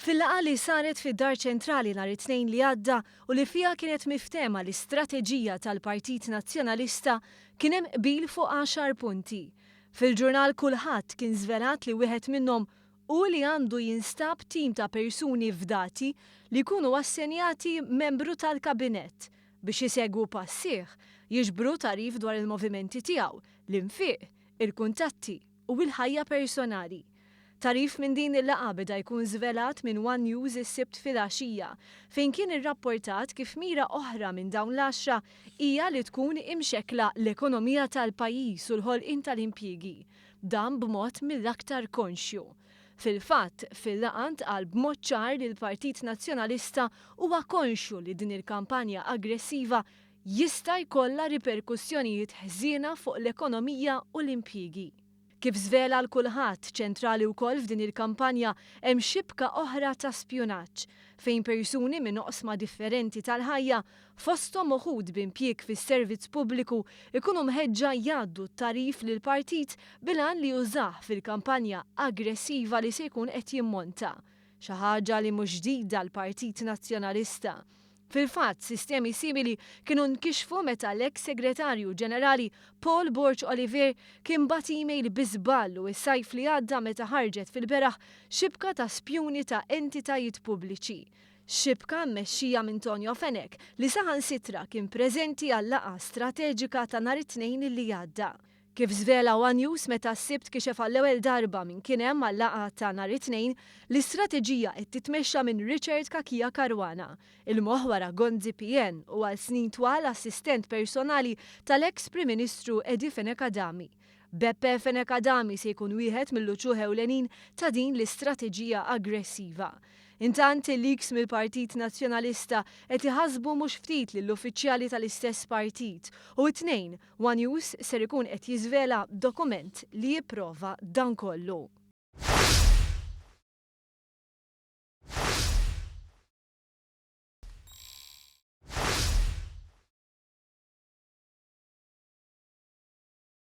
Fil-laqgħa li saret fid-Dar Ċentrali nhar it-Tnejn li għadda u li fiha kienet miftehma l-istrateġija tal-Partit Nazzjonalista kien hemm qbil fuq għaxar punti. Fil-ġurnal Kullħadd kien żvelat li wieħed minnhom hu li għandu jinstab tim ta' persuni fdati li jkunu assenjati membru tal-Kabinett biex isegwu pass sħiħ, jiġbru tagħrif dwar il-movimenti tiegħu, l-infiq, il-kuntatti u l-ħajja personali. Tagħrif minn din il-laqgħa beda jkun żvelat minn One News is-Sibt filgħaxija, fejn kien irrapportat kif mira oħra minn dawn l-għaxra hija li tkun imxekkla l-ekonomija tal-pajjiż u l-ħolqien tal-impjiegi. Dan b'mod mill-aktar konxju. Fil-fatt, fil-laqgħa ntqal b'mod ċar li l-Partit Nazzjonalista huwa konxju li din il-kampanja aggressiva jista' jkollha riperkussjonijiet ħżiena fuq l-ekonomija u l-impjiegi. Kif żvela l-Kullħadd, ċentrali wkoll f'din il-kampanja hemm xibka oħra ta' spjunaġġ, fejn persuni minn oqsma differenti tal-ħajja, fosthom uħud b'impjieg fis-servizz pubbliku, ikunu mħeġġa jgħaddu t-tagħrif lill-partit bil-għan li jużah fil-kampanja aggressiva li se jkun qed jimmonta. Xi ħaġa li mhux ġdida għall-Partit Nazzjonalista. Fil-fatt, sistemi simili kienu nkixfu meta l-eks Segretarju Ġenerali Paul Borg Olivier kien bagħat email bi żball u s-sajf li għadda meta ħarġet fil-beraħ xibka ta' spjuni ta' entitajiet pubbliċi. Xibka mmexxija minn Tonio Fenech li saħansitra kien preżenti għal-laqgħa strateġika ta' nhar it-Tnejn li għadda. Kif żvela One News meta s-Sibt kixef għall-ewwel darba min kien hemm għal-laqgħa ta' nhar it-Tnejn, l-istrateġija qed titmexxa minn Richard Cachia Caruana, il-moħħ wara Gonzi PN u għal snin twal assistent personali tal-eks Prim Ministru Eddie Fenech Adami. Beppe Fenech Adami se jkun wieħed mill-uċuħ ewlenin ta' din l-istrateġija aggressiva. Intant, il-leaks mill-Partit Nazzjonalista qed iħassbu mhux ftit lill-uffiċjali tal-istess partit u t-Tnejn, One News ser ikun qed jiżvela dokument li jipprova dan kollu.